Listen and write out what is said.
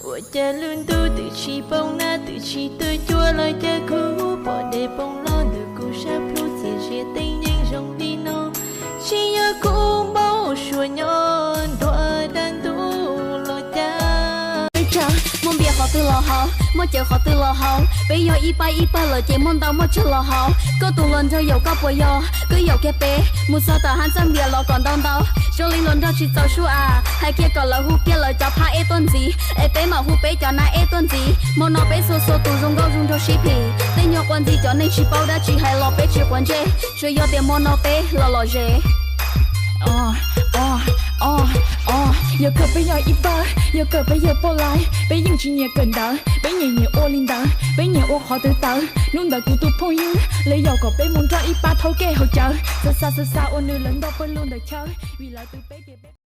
Ua cas lub ntuj twb tsis poob nag, twb tsis tu cuab los cas kuv pom dej poob los ntawm kuv sab plhu, txias zias teeb yeej zoo li no. Tsis yog kuv npau suav nyob ntuag dab ntub los cas. Peb tsawg muaj npias qhov twg los haus, muaj cawv qhov twg los haus, peb yog ib pab ib pawg lawm ces muaj ntau muaj tsawg los haus. Koj tus hluas nraug yaum koj puas yog? Koj yaum kiag peb mus txog tom hab txaj npias los kom ntau ntau, zoo li hluas nraug tsis txaus sub as, hais kiag kom lawv hu kiag lawv cov phab eb tuaj ntxiv, es peb mam hu peb cov nab eb tuaj ntxiv. Hmo no peb txhua txhua tus zoo nkauj zoo nraug sib phim, tej nyuag quas ntxiv cov neeg tsis paub dab tsi hais los peb tsis quav ntsej, tsuas yog tias hmo no peb los lom zem. Os, os, os, os, yog kawm peb yog ib pawg, yog kawm peb yog poj lais, peb yeej tsis nyiam kawm ntawv, peb nyiam nyiam ua li ntawd, peb nyiam ua qhov twg tawv. Hnub ntawd kuv tus phooj ywg li yaum kom peb mus nrog ib pab thaub kej haus cawv, xa xa xa xa ua nws lawv ntau pawg lug ntawm chaw, vim lawv twv peb tias peb